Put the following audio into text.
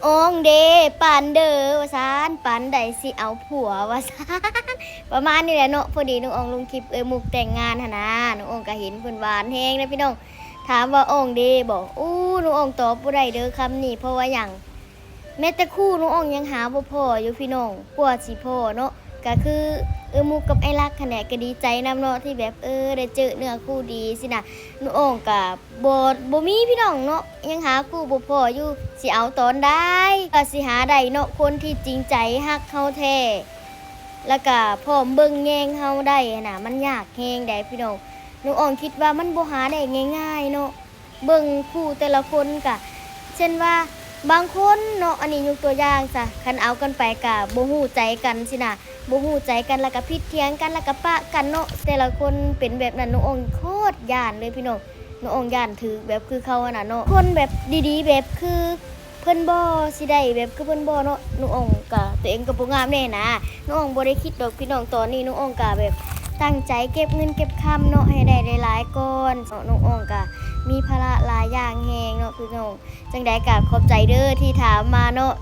ອອງເດ ປານເດີ ວ່າຊັ້ນ ປານໃດຊິເອົາຜົວ ວ່າຊັ້ນ ປະມານນີ້ແຫຼະເນາະ. ພໍດີນ້ອງອອງລົງຄລິບເອື້ອຍມຸກແຕ່ງງານຫັ້ນນາ ນ້ອງອອງກໍເຫັນເພິ່ນຫວານແຮງເດ້ພີ່ນ້ອງ. ຖາມວ່າອອງເດບໍ? ອູ້ ນ້ອງອອງຕອບບໍ່ໄດ້ເດີຄຳນີ້ ເພາະວ່າຫຍັງ? ແມ້ແຕ່ຄູ່ນ້ອງອອງຍັງຫາບໍ່ພໍຢູ່ພີ່ນ້ອງ ກວ່າຊິພໍເນາະ. ກໍຄືເອື້ອຍມຸກກັບອ້າຍລັກຫັ້ນແຫຼະ ກໍດີໃຈນຳເນາະ ທີ່ແບບ ເອີ ໄດ້ເຈີເນື້ອຄູ່ດີຊີ້ນະ. ນ້ອງອອງກໍບໍ່ ບໍ່ມີພີ່ນ້ອງເນາະ ຍັງຫາຄູ່ບໍ່ພໍຢູ່ ຊິເອົາຕອນໃດ ວ່າຊິຫາໄດ້ເນາະ ຄົນທີ່ຈິງໃຈຮັກເຮົາແທ້ ແລ້ວກໍພ້ອມເບິ່ງແຍງເຮົາໄດ້ຫັ້ນນະ ມັນຍາກແຮງໃດ໋ພີ່ນ້ອງ. ນ້ອງອອງຄິດວ່າມັນບໍ່ຫາໄດ້ງ່າຍໆເນາະ. ເບິ່ງຄູ່ແຕ່ລະຄົນກະ ເຊັ່ນວ່າບາງຄົນເນາະ ອັນນີ້ຍົກຕົວຢ່າງຊະ ຄັນເອົາກັນໄປກະບໍ່ຮູ້ໃຈກັນຊີ້ນະ ບໍ່ຮູ້ໃຈກັນ ແລ້ວກະຜິດຖຽງກັນ ແລ້ວກະປະກັນເນາະ. ແຕ່ລະຄົນເປັນແບບນັ້ນ ນ້ອງອອງໂຄດຢ້ານເລີຍພີ່ນ້ອງ. ນ້ອງອອງຢ້ານຖືກແບບຄືເຂົາຫັ້ນນະເນາະ. ຄົນແບບດີໆ ແບບຄືເພິ່ນບໍ່ ຊິໄດ້ແບບຄືເພິ່ນບໍ່ເນາະ. ນ້ອງອອງກະ ຕົວເອງກະບໍ່ງາມແນ່ນະ. ນ້ອງອອງບໍ່ໄດ້ຄິດດອກພີ່ນ້ອງ ຕອນນີ້ນ້ອງອອງກະແບບຕັ້ງໃຈເກັບເງິນເກັບຄຳເນາະ ໃຫ້ໄດ້ຫຼາຍໆກ່ອນເນາະ. ນ້ອງອອງກະມີພາລະຫຼາຍຢ່າງແຮງເນາະພີ່ນ້ອງ. ຈັ່ງໃດກະຂອບໃຈເດີທີ່ຖາມມາເນາະ.